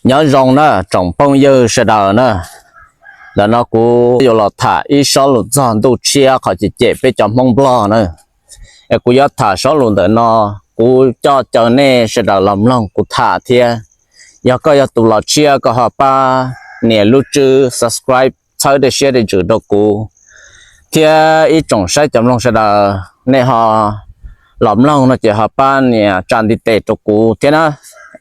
Nyob zoo na tsoom phooj ywg sawv daws na, ntawm no kuv yuav los tham ib sob lus txog ntuj tshiab qhov cem cem peb cov Hmoob Nplog na. Es kuv yuav tham sob lus ntawm no, kuv coj caw nej sawv daws los mloog kuv tham thiab. Yog koj yog tus los tshiab koj ho pab nias lub tswb subscribe txhawb dej siab dej ntsws rau kuv, thiab ib tsoom saib cov mloog sawv daws nej ho los mloog no ces ho pab nias tsa ntiv tes rau kuv thiab na.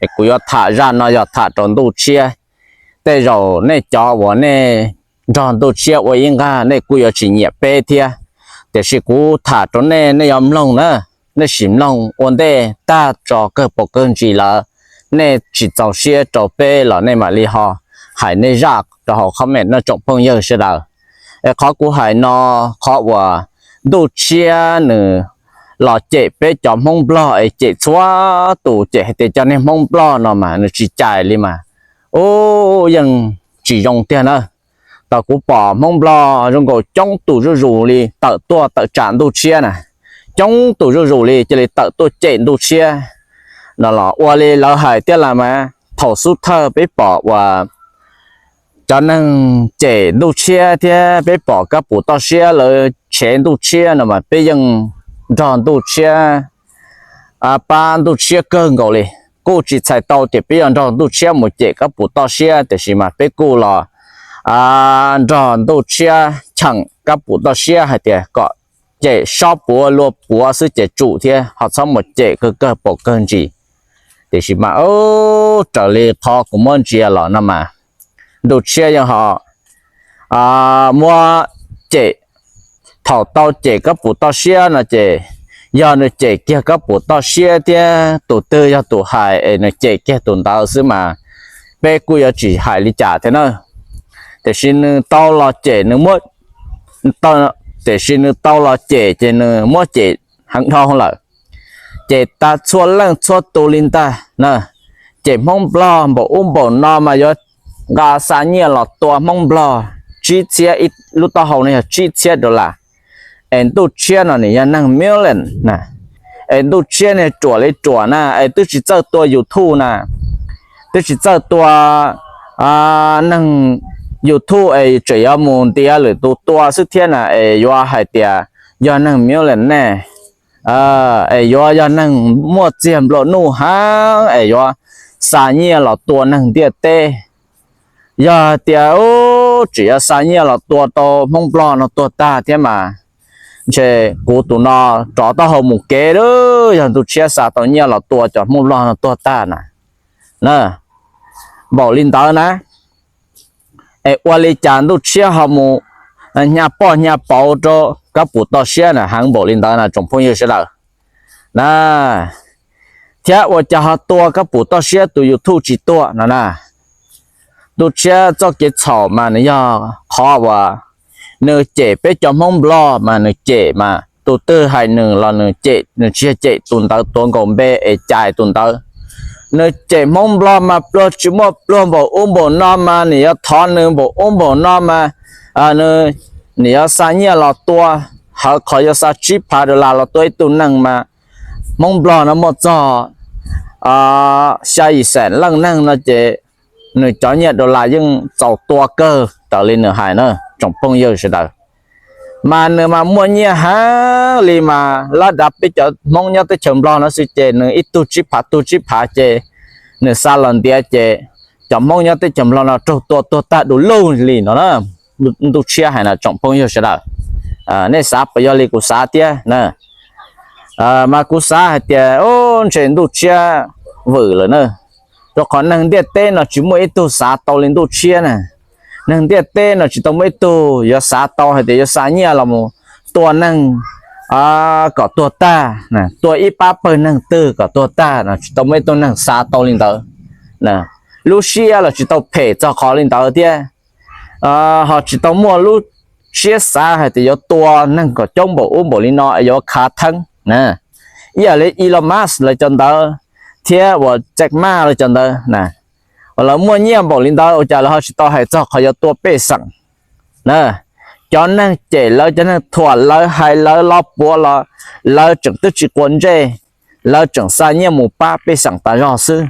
Es kuv yuav tham zaj no yog tham rau ntuj tshiab. Tej zaum nej cov uas nej nrog ntuj tshiab ua ib nqag nej kuj yuav tsis nyiam peb thiab, tiam sis kuv tham rau nej, nej yuav mloog na, nej sim mloog ua ntej tag tso kawg paus kawg ntsis lawm, nej tsis txaus siab rau peb los nej mam li ho hais nej zaj rau hauv comment no tsoom phooj ywg sawv daws. Es qhov kuv hais no, qhov uas ntuj tshiab nws los cem peb cov Hmoob Nplog es cem txhua tus, cem hais tias cov niag Hmoob Nplog no mas nws tsis cais li mas, ub, yeej tsis zoo tiag na. Thaum kuv pom Hmoob Nplog zoo nkaus coob tus zuj zus li tawm tuaj tawm tsam ntuj tshiab na, coob tus zuj zus li cia li tawm tuaj cem ntuj tshiab no los ua li lawv hais thiab las mas. Thaum xub thawj peb pom uas cov neeg cem ntuj tshiab thiab peb pom kab pum toj siab lawv tshev ntuj tshiab no mas peb yeej nrog ntuj tshiab, pab ntuj tshiab kawg nkaus li. Kuj tsis txhais tau tias peb yuav nrog ntuj tshiab mus cem kab pum toj siab, tiam sis mas peb kuj los nrog ntuj tshiab cheem kab pum toj siab hais tias kom cem sob puav luag puav xwb ces tsum thiab ho txhob mus cem kawg kawg paus kawg ntsis. Tiam sis mas raws li qhov kuv muab ntsia los no mas ntuj tshiab yeej ho muab cem. Thaum tau cem kab pum toj siab no ces yog nws cem kiag kab pum toj siab thiab tus twg yog tus hais es nws cem kiag tus ntawd xwb mas peb kuj yuav tsis hais li cas thiab na. Tiam sis nws tau los cem nws muab, tiam sis nws tau los cem ces nws muab cem heev dhau lawm. Cem tas txhua leej txhua tus li ntag na. Cem Hmoob Nplog npaum ub npaum no mas yuav nqa xa nyiaj los tua Hmoob Nplog tsib txhiab, lub taub hau no yog tsib txhiab dollar. Es ntuj tshiab no nws yog neeg million na. Es ntuj tshiab niag ruam li ruam na es twb tsis txawj tua YouTube na, twb tsis txawj tua neeg YouTube es tseem yuav mus ntiav lwm tus tua xwb thiab na es yuav hais tias yog neeg millionaire, es yuav yog neeg muaj txiag nplua nuj heev es yuav xa nyiaj los tua neeg ntiaj teb. Yog hais tias tseem yuav xa nyiaj los tua tau Hmoob Nplog no tuag tag thiab mas ntshe kuv tus no rov taub hau mus kev lawm. Yog ntuj tshiab xa tau nyiaj los tua cov Hmoob Nplog no tuag tag na, npaum li ntawd na, es ua li cas ntuj tshiab ho mus hnya poj hnya pauv rau kab pum toj siab na heev npaum li ntawd na tsoom phooj ywg sawv daws na. Thiab ua cas ho tua kab pum toj siab tus YouTube tsis tuag no na. Ntuj tshiab txoj kev txhaum mas nws yog qhov uas nws cem peb cov Hmoob Nplog mas nws cem mas tus twg hais nws los nws cem, nws tsis yog cem tus ntawd tuav nkaus npe es cais tus ntawd. Nws cem Hmoob Nplog mas pluag tsis muaj pluag npaum ub npaum no mas nws yuav thov nws npaum ub npaum no mas nws yuav xa nyiaj los tua, hawv qhov yuav xa tsib phav dollar los tua ib tug neeg mas Hmoob Nplog no muaj txog xya yim xees leej neeg no ces nws cov nyiaj dollar yeej txaus tua kawg raws li nws hais na tsoom phooj ywg sawv daws. Mas nws mas muaj nyiaj heev li mas lab dav peb cov Hmoob nyob teb chaws Nplog no xwb ces nws ib tug tsib phav tug tsib phav ces nws xa los ntiav ces cov Hmoob nyob teb chaws Nplog no raug tua tuag tag du lug li no na. Ntuj tshiab hais no tsoom phooj ywg sawv daws, nej xav puas yog li kuv xav thiab na? Mas kuv xav hais tias ntshe ntuj tshiab vwm lawm na, rau qhov neeg ntiaj teb no tsis muaj ib tug xav tau li ntuj tshiab na. Neeg ntiaj teb no tsis tau muaj ib tug yuav xav tau hais tias yuav xa nyiaj los mus tua neeg kom tuag tag, tua ib pab pawg neeg twg kom tuag tag no tsis tau muaj ib tug neeg xav tau li ntawd. Lub siab los tsis tau phem txog qhov li ntawd thiab, ho tsis tau muaj lub siab xav hais tias yuav tua neeg kom coob npaum ub npaum li no es yuav khav theeb. Ib yam li Elon Musk lawv cov ntawd thiab uas Jack Ma lawv cov ntawd na, uas lawv muaj nyiaj npaum li ntawd ua cas lawv ho tsis tau hais txog qhov yuav tua pej xeem na. Cov neeg cem lawv, cov neeg thuam lawv, hais lawv, lo puav los lawv tseem twb tsis quav ntsej, lawv tseem xa nyiaj mus pab pej xeem tas zog xwb.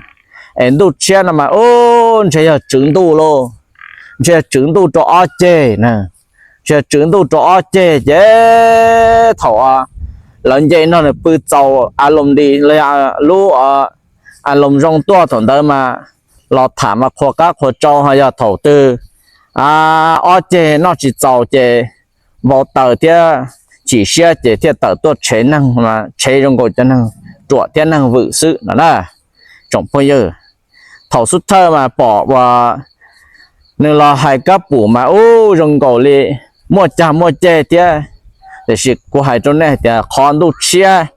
Es ntuj tshiab no mas ub, ntshe yog tswv ntuj lauj, ntshe yog tswv ntuj rau ob ceg na, ntshe yog tswv ntuj rau ob ceg ces thaum lawv nce no nws pw txaus a loos nti, lub a loos zoo tuaj thaum ntawd mas los tham mas qhuas qab qhuas tsau ho yog thaum twg ob ceg noj tsis txaus ces vau taws thiab chim siab ces thiaj tawm tuaj tshev neeg, tshev zoo nkaus cov neeg ruam thiab neeg vwm xwb no na tsoom phooj ywg. Thaum xub thawj mas pom uas nws los hais kab pum mas ub zoo nkaus li muaj cag muaj ceg thiab, tiam sis kuv hais rau nej hais tias qhov ntuj tshiab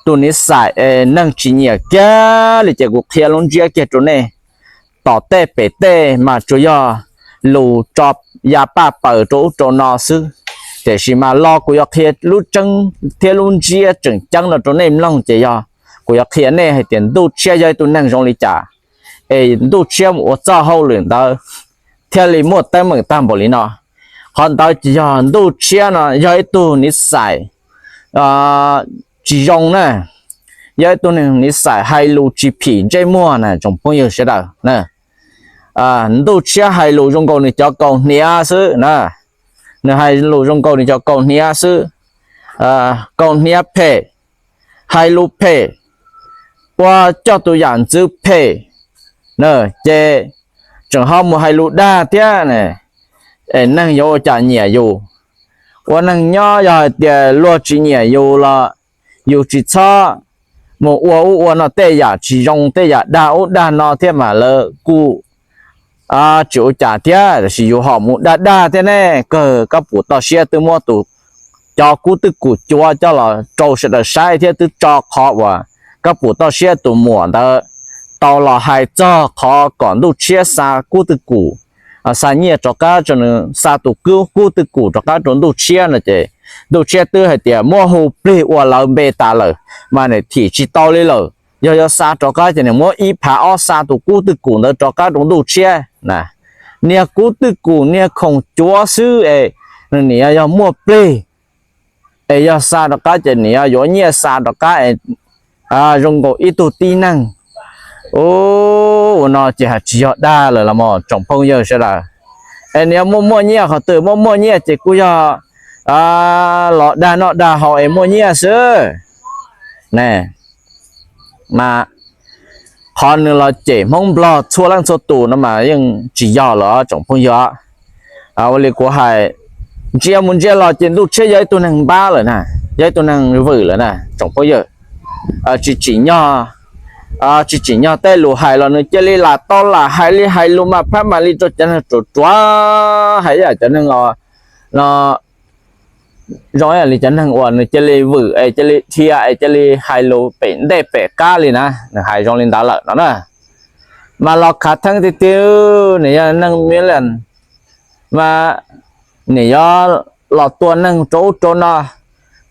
tus niv xais es neeg tsis nyiam kiag li ces kuv qhia lub ntsiab kiag rau nej. Tom tej pem tej mas tsuas yog lus tso ya paj paws rau ub rau no xwb, tiam sis mas los kuv yuav qhia lub tseeb thiab lub ntsiab tseem ceeb no rau nej mloog ces yog kuv yuav qhia nej hais tias ntuj tshiab yog ib tug neeg zoo li cas, es ntuj tshiab mus ua txoj hauj lwm ntawd thiaj li muaj teeb meem tag npaum li no. Qhov ntawd ces yog ntuj tshiab no yog ib tug niv xais tsis zoo na, yog ib tug niv xais hais lus tsis phim ntsej muag na tsoom phooj ywg sawv daws. Ntuj tshiab hais lus zoo nkaus nws cov kaus hniav xwb na, nws hais lus zoo nkaus nws cov kaus hniav xwb, kaus hniav phem, hais lus phem, ua coj tus yam ntxwv phem, ces tseem ho mus hais lus dag thiab, es neeg yuav ua cas nyiam yus? Ua neeg nyob yog hais tias luag tsis nyiam yus los yus tsis txhob mus ua ub ua no tej yam tsis zoo, tej yam dag ub dag no thiab mas lawv kuj tsis ua cas thiab, tiam sis yus ho mus dag dag thiab ne. Kawg kab pum toj siab twb muab tus, cov kub twj kum cuav coj los rau sawv daws saib thiab twb tso qhov uas kab pum toj siab tus muam ntawd tau los hais txog qhov kom ntuj tshiab xa kub twj kum, xa nyiaj rov qab rau nws, xa tus kub, kub twj kum rov qab rau ntuj tshiab no ces ntuj tshiab twb hais tias muab hu plig ua lawv npe tas lawm mas nws thim tsis tau li lawm. Yog yuav xa rov qab ces nws muab ib phav ob xa tus kub twj kum ntawd rov qab rau ntuj tshiab na. Niag kub twj kum niag khoom cuav xwb es nws nim yog muaj plig, es yog xa rov qab ces nim yog yuav nyiaj xa rov qab es zoo nkaus ib tug tib neeg. Ua no ces hais tsis yog dag lawm los mas tsoom phooj ywg sawv daws. Es nws yog muaj muaj nyiaj qhov twg, muaj muaj nyiaj ces kuj yog los dag noj dag haus es muaj nyiaj xwb. Mas qhov nws los cem Hmoob Nplog txhua leej txhua tus no mas yeej tsis yog lawm tsoom phooj ywg. Ua li kuv hais, ntsia mus ntsia los ces ntuj tshiab yog ib tug neeg npab lawm na, yog ib tug neeg vwm lawm na tsoom phooj ywg. Tsis tsim nyog, tsis tsim nyog tej lus hais los nws cia li lam tau lam hais li hais lus mas phab mam li rau cov neeg ruam ruam, hais yam cov neeg no zoo li cov neeg uas nws cia li vwm es cia li dhia es cia li hais lus pem ntej pem qab li na, nws hais zoo li ntawd lawm no na. Mas los khav theeb tiag tiag, nws yog neeg mi li mas nws yuav los tua neeg rau ub rau no,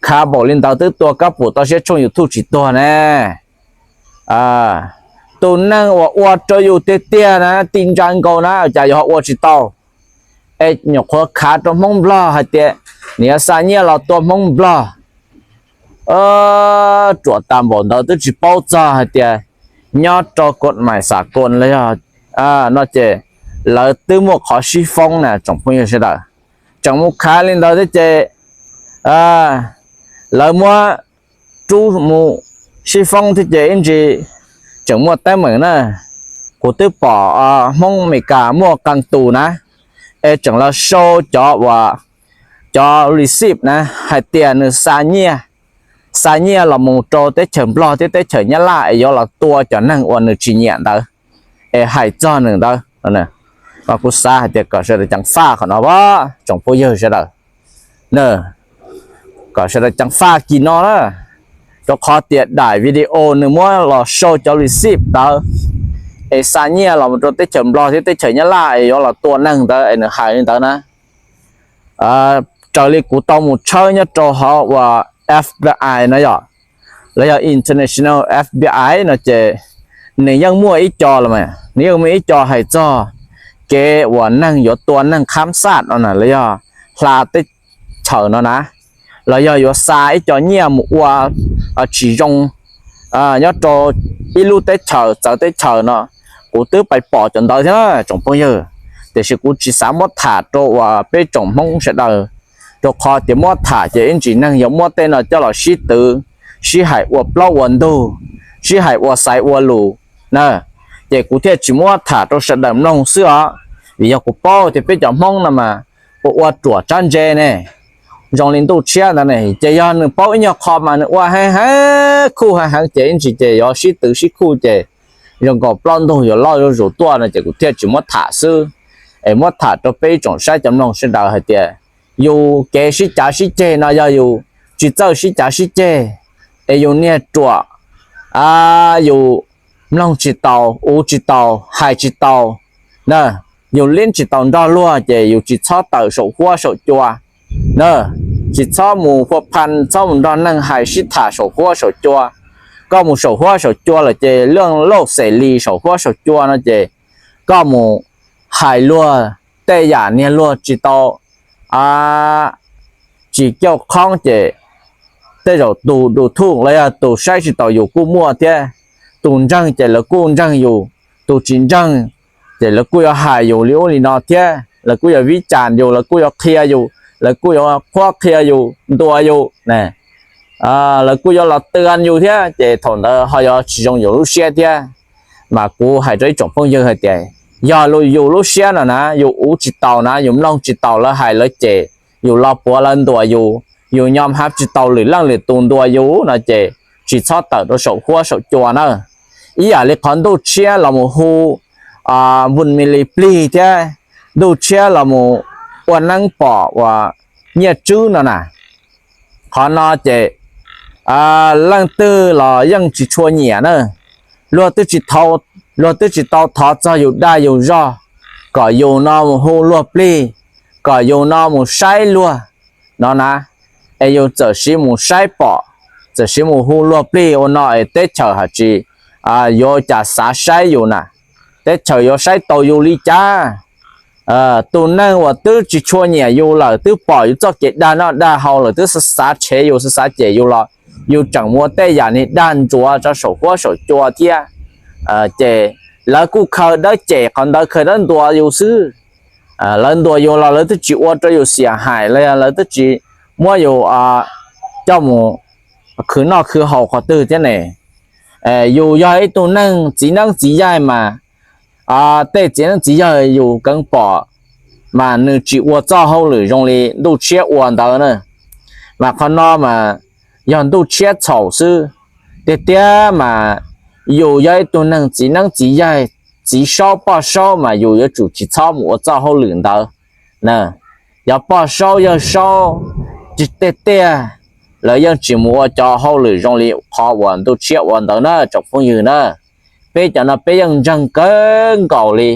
khav npaum li ntawd twb tua kab pum toj siab tshooj YouTube tsis tuag ne. Tus neeg uas ua rau yus tiag tiag na, ti ntsa nkaus na cas yuav ua tsis tau. Es nyuam qhuav khav rau Hmoob Nplog hais tias nws yuav xa nyiaj los tua Hmoob Nplog. Ruam tas npaum ntawd twb tsis paub txog hais tias nyob rau kod mais xav kos los yog no ces lawv twb muaj qhov sib foob na tsoom phooj ywg sawv daws. Tseem mus khav li ntawd thiab ces lawv muab rub mus sib foob thiab ces ib ntsis tseem muaj teeb meem na. Kuv twb pom Hmoob Amelikas muaj qee tus na, es tseem los sau cov uas, cov receipt na hais tias nws xa nyiaj, xa nyiaj los mus rau teb chaws Nplog thiab teb chaws Nyab Laj es yuav los tua cov neeg uas nws tsis nyiam ntawd, es hais txog nws ntawd. Mas kuv xav hais tias kom sawv daws ceev faj qhov no as tsoom phooj ywg sawv daws. Kom sawv daws ceev faj kis no na, rau qhov tias daim video nws muab los sau cov receipt ntawd es xa nyiaj los mus rau teb chaws Nplog thiab teb chaws Nyab Laj es yuav los tua neeg ntawd es nws hais li ntawd na. Raws li kuv tau mus tshawb nyob rau hauv uas F B I no yom, los yog International F B I no ces nws yeej muaj ib co los mas, nws yeej muaj ib co hais txog kev uas neeg yuav tua neeg khab xaj no na, los yog hla teb chaws no na, los yog yuav xa ib co nyiaj mus ua tsis zoo nyob rau ib lub teb chaws txawv teb chaws no, kuv twb pais pom cov ntawd thiab na tsoom phooj ywg. Tiam sis kuv tsis xav muab tham rau uas peb tsoom Hmoob sawv daws, rau qhov tias muab tham ces ib ntsis neeg yuav muab tej no coj los sib twv, sib hais ua plaub ua ntug, sib hais ua xaiv ua lus na. Ces kuv thiaj tsis muab tham rau sawv daws mloog xwb os. Vim yog kuv paub tias peb cov Hmoob no mas ua ua ruam tsab ntse ne, zoo li Ntuj Tshiab ntawd ne, ces yog nws paub ib nyuag qho mas nws ua heev heev khuj heev heev ces ib ntsis ces yuav sib twv sib khuj ces zoo nkaus plaub ntug yuav loj zuj zus tuaj no ces kuv thiaj tsis muab tham xwb. Es muab tham rau peb ib tsoom saib cov mloog sawv daws hais tias yus kev sib cav sib ceg no yog yus tsis txawj sib cav sib ceg, es yus niag ruam, yus mloog tsis taus, ua tsis taus, hais tsis taus na, yus liab tsis taus nrog luag ces yus tsis txhob tawm saum huab saum cua na, tsis txhob mus hua phan, txhob mus nrog neeg hais sib tham saum huab saum cua. Koj mus saum huab saum cua lawm ces luaj lauj xes lis saum huab saum cua no ces koj mus hais luag tej yam niag luag tsis tau, tsis cauj qhoob ces tej zaum tus du thuj los yog tus saib tsis taus yus kuj muaj thiab. Tus ntseeg ces lawv kuj ntseeg yus, tus tsis ntseeg ces lawv kuj yuav hais yus li ub li no thiab, lawv kuj yuav vib cas yus, lawv kuj yuav qhia yus, lawv kuj yuav qhuab qhia yus, ntuas yus, lawv kuj yuav los tw yus thiab. Ces thaum ntawd ho yuav tsis zoo yus lub siab thiab. Mas kuv hais rau ib tsoom phooj ywg hais tias yog yus lub siab no na, yus ua tsis taus na, yus mloog tsis taus lawv hais lawv cem, yus los puav lawv ntuas yus, yus nyom hab tsis tau lwm leej lwm tus ntuas yus no ces tsis txhob tawm rau saum huab saum cua na. Ib yam li qhov Ntuj Tshiab los mus hu Npus Mis Lis plig thiab Ntuj Tshiab los mus ua neeb pom uas Nyiaj Tswb no na, qhov no ces leej twg los yeej tsis tshua nyiam na. Luag twb tsis, luag twb tsis tau thov txog yus dag yus zog, kom yus no mus hu luag plig, kom yus no mus saib luag no na, es yus txawm siv mus saib pom, txawm siv mus hu luag plig ua no es teb chaws haj tsis yuav cas xav saib yus na, teb chaws yuav saib tau yus li cas? Tus neeg uas twb tsis tshua nyiam yus lawm, twb pom yus txoj kev dag noj dag haus lawm, twb xav xav tshev yus, xav xav cem yus los yus tseem muaj tej yam niag dag ntsuav rau saum huab saum cua thiab. Ces lawv kuj khaws dawb cem qhov ntawd, khaws dawb ntuas yus xwb. Lawv ntuas yus los lawv twb tsis ua rau yus xiam hais los yog lawv twb tsis muab yus coj mus khwv noj khwv haus qhov twg thiab ne. Yus yog ib tug neeg txiv neeb txiv yaig mas tej txiv neeb txiv yaig yus keev pom mas nws tsis ua txoj hauj lwm zoo li Ntuj Tshiab ua ntawd na. Mas qhov no mas yog Ntuj Tshiab txhaum xwb. Tiag tiag mas yus yog ib tug neeg txiv neeb txiv yaig, txiv saub poj saub mas yus yuav tsum tsis txhob mus ua txoj hauj lwm ntawd. Cov poj saub yawg saub tiag tiag, lawv yeej tsis mus ua cov hauj lwm zoo li qhov uas Ntuj Tshiab ua ntawd na tsoom phooj ywg na. Peb cov no peb yeej ntseeg kawg nkaus li.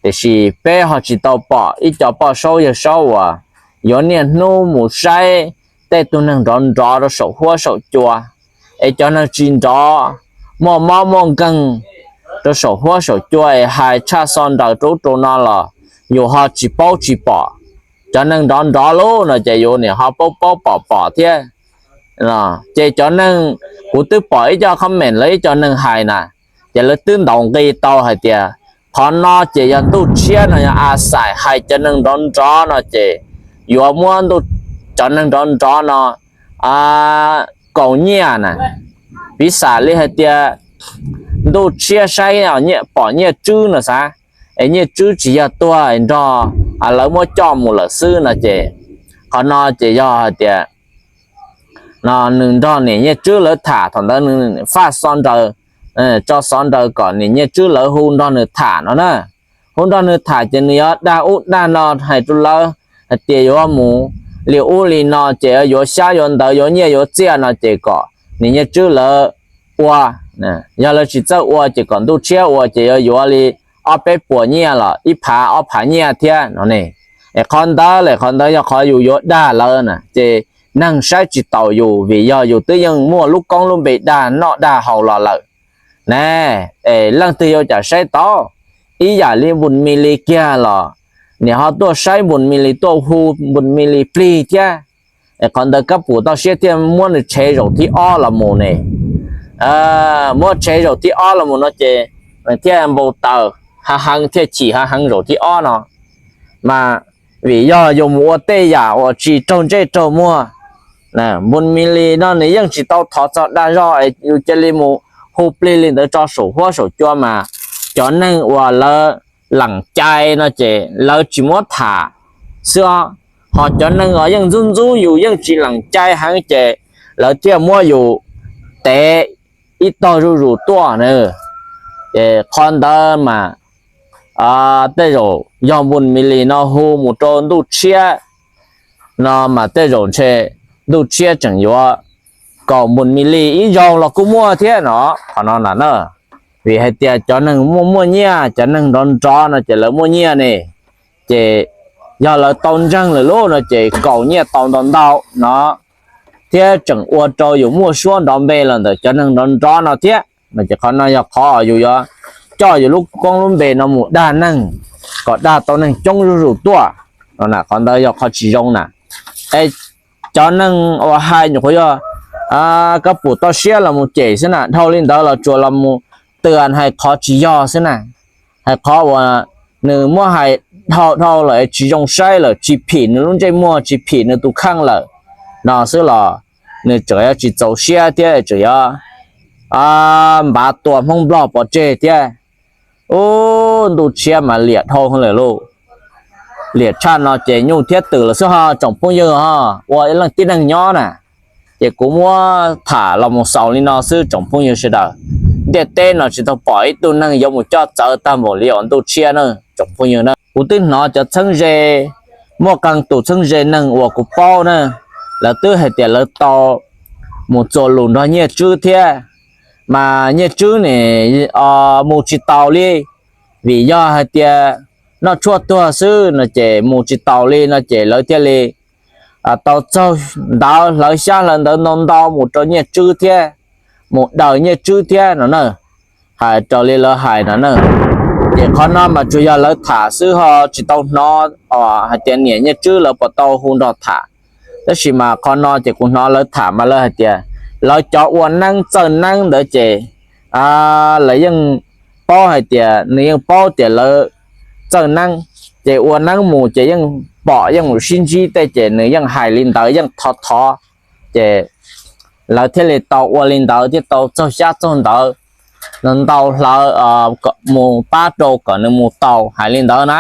Tiam sis peb ho tsis tau pom ib co poj saub yawg saub uas yuav niaj hnub mus saib tej tug neeg nrov nrov rau saum huab saum cua, es cov neeg tsis nrov muaj mob muaj nkeeg rau saum huab saum cua es hais tshaj xo nraws rau ub rau no los yus ho tsis paub tsis pom. Cov neeg nrov nrov lub no ces yus niam ho paub paub pom pom thiab. Ces cov neeg, kuv twb pom ib co comment lawv ib co neeg hais na, ces lawv twb ntaus nqi tau hais tias qhov no ces yog Ntuj Tshiab no yog a xais hais cov neeg nrov nrov no ces yuav muab cov neeg nrov nrov no kaus nyiaj na. Piv xam li hais tias Ntuj Tshiab saib pom Nyiaj Tswb no xav, es Nyiaj Tswb tsis yog tuag nrog lawv muab coj mus lawm xwb no ces qhov no ces yog hais tias no nws nrog niam Nyiaj Tswb lawv tham, thaum ntawd nws faj xov nraws, tso xov nraws kom niam Nyiaj Tswb lawv hu nrog nws tham no na. Hu nrog nws tham ces nws yuav dag ub dag no hais rau lawv hais tias yuav mus li ub li no ces yuav xyab yuav ntawv yuav nyiaj yuav txiaj no ces kom niam Nyiaj Tswb lawv ua. Yog lawv tsis txawj ua ces kom Ntuj Tshiab ua ces yuav yuav li ob peb puas nyiaj los ib phav ob phav nyiaj thiab no ne. Es qhov ntawd lawm, qhov ntawd yog qhov yus yuav dag lawv na ces neeg saib tsis taus yus vim yog yus twb yeej muaj lub koob lub npe dag noj dag haus los lawm ne. Es leej twg yuav cas saib tau? Ib yam li Npus Mis Lis kiag los niam ho tuaj saib Npus Mis Lis, tuaj hu Npus Mis Lis plig thiab. Es qhov ntawd kab pum toj siab thiaj muab nws tshev zaum thib ob los mus ne. muab tshev zaum thib ob los mus no ces nws thiaj npau taws hav heev thiaj chim hav heev zaum thib ob no. Mas vim yog yus mus ua tej yam uas tsis raug ntsej raug muag, npun mis lis no nws yeej tsis tau thov txog dag zog es yus cia li mus hu plig li ntawd tso saum huab saum cua mas cov neeg uas lawv lees cai no ces lawv tsis muab tham xwb os. Ho cov neeg uas yeej ntxub ntxub yus yeej tsis lees cai heev ces lawv thiaj muab yus tev ib tog zuj zus tuaj na. Ces qhov ntawd mas tej zaum yog npun mis lis no hu mus rau ntuj tshiab no mas tej zaum ntshe ntuj tshiab tseem yuav kaum npun mis lis ib zaug los kuj muaj thiab no. Qhov no na, vim hais tias cov neeg muaj muaj nyiaj, cov neeg nrov nrov no ces lawv muaj nyiaj ne, ces yog lawv tau ntseeg lawm lauj no ces kaum nyiaj tau ntau ntau no, thiab tseem ua rau yus muaj suab nrov npe los ntawm cov neeg nrov nrov no thiab no ces qhov no yog qhov yus yuav coj yus lub koob lub npe no mus dag neeg kom dag tau neeg coob zuj zus tuaj no na. Qhov ntawd yog qhov tsis zoo na. Es cov neeg uas hais nyuam qhuav yog kab pum toj siab los mus cem xwb na, dhau li ntawd los tsuas los mus twm hais qhov tsis yog xwb na, hais qhov uas nws muab hais dhau dhau lawm es tsis zoo saib lawm, tsis phim nws lub ntsej muag, tsis phim nws tus kheej lawm no xwb los nws tseem yuav tsis txaus siab thiab tseem yuav npav tua Hmoob Nplog pov tseg thiab. Ub, ntuj tshiab mas liam dhau lawm lauj. Liam tshaj no ces nyuj thiab twm lawm xwb ho tsoom phooj ywg ho, ua ib leej tib neeg nyob na. Ces kuv muab tham los mus xaus li no xwb tsoom phooj ywg sawv daws. Ntiaj teb no tsis tau pom ib tug neeg yuav mus coj txawv tag npaum li uas ntuj tshiab na tsoom phooj ywg na. Kuv twb hnov cov txheeb ze, muaj qee tus txheeb ze neeg uas kuv paub na, lawv twb hais tias lawv tau mus txuas lus nrog Nyiaj Tswb thiab, mas Nyiaj Tswb ne mus tsis taus li, vim yog hais tias noj tshuaj tuag xwb no ces mus tsis taus li no ces lawv thiaj li tau txaug ntawv hlawv xyab hlawv ntawv ntau ntau mus rau Nyiaj Tswb thiab, mus daws Nyiaj Tswb thiab no na. Hais raws li lawv hais no na. Ces qhov no mas tsuas yog lawv tham xwb ho tsis tau hnov hais tias niam Nyiaj Tswb lawv puas tau hu nrog tham. Tab sis mas qhov no ces kuv hnov lawv tham mas lawv hais tias lawv cov ua neeb txawj neeb ntawd ces lawv yeej paub hais tias nws yeej paub tias lawv txawj neeb, ces ua neeb mus ces yeej pom yeej mus sib ntsib tej ces nws yeej hais li ntawd yeej thov thov, ces lawv thiaj li tau ua li ntawd thiab tau txaug xyab txaug ntawv ntau hlawv mus pab rau kom nws mus tau hais li ntawd na.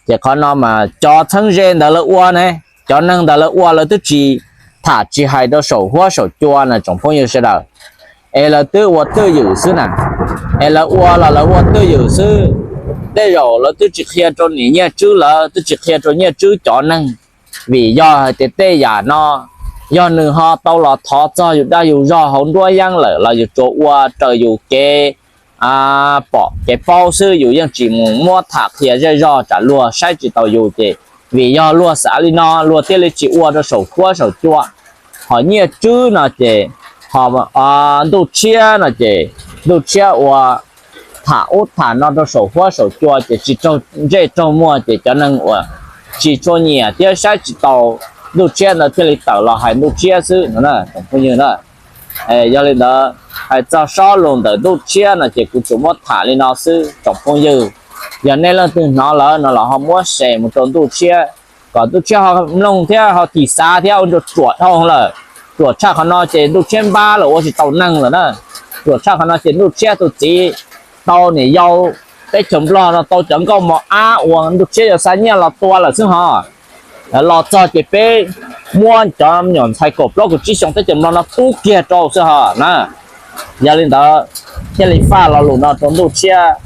Ces qhov no mas cov txheeb ze ntawd lawv ua ne, cov neeg ntawd lawv ua lawv twb tsis tham tsis hais rau saum huab saum cua na tsoom phooj ywg sawv daws, es lawv twb ua twj ywm xwb na. Es lawv ua los lawv ua twj ywm xwb, tej zaum lawv twb tsis qhia rau niam Nyiaj Tswb, lawv twb tsis qhia rau Nyiaj Tswb cov neeg, vim yog hais tias tej yam no yog nws ho tau los thov txog yus dag yus zog hauv nruab yeeb lawm los yus tsuas ua raws yus kev pom kev paub xwb, yus yeej tsis mus muab tham qhia zej zog tsam luag saib tsis taus yus ces vim yog luag xav li no luag thiaj li tsis ua rau saum huab saum cua. Ho Nyiaj Tswb no ces ho ntuj tshiab no ces ntuj tshiab ua tham ub tham no rau saum huab saum cua ces tsis raug ntsej raug muag ces cov neeg uas tsis tshua nyiam thiab saib tsis taus ntuj tshiab ntawd thiaj li tawm los hais ntuj tshiab xwb no na tsoom phooj ywg na. Yog li ntawd, hais txog sob lus ntawm ntuj tshiab no ces kuv tsuas muab tham li no xwb tsoom phooj ywg. Yog nej leej twg hnov lawm no los ho muab share mus rau ntuj tshiab kom ntuj tshiab ho mloog thiab ho thim xav thiab ua ntsuas ruam dhau lawm. Ruam tshaj qhov no ces ntuj tshiab npab lawm ua tsis tau neeg lawm na. Ruam tshaj qhov no ces ntuj tshiab tus txiv tau niam yau teb chaws Nplog no tau cov nkauj mos ab uas ntuj tshiab yuav xa nyiaj los tua lawm xwb ho. Los txog ces peb muab cov me nyuam ntxhais kaum plaub kaum tsib xyoo teb chaws Nplog no pub kiag rau xwb ho na. Yog li ntawd, thiaj li faj lo lus no rau ntuj tshiab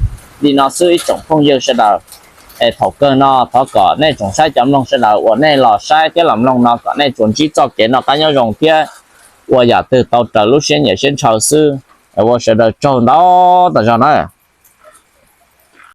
li no xwb ib tsoom phooj ywg sawv daws. Es thaum kawg no thov kom nej tsoom saib cov mloog sawv daws uas nej los saib thiab los mloog no kom nej tsuas ntsib txoj kev noj qab nyob zoo thiab ua yam twg tau raws lub siab nyiam siab ntshaw xwb. Ua sawv daws tsaug ntau tas zog na.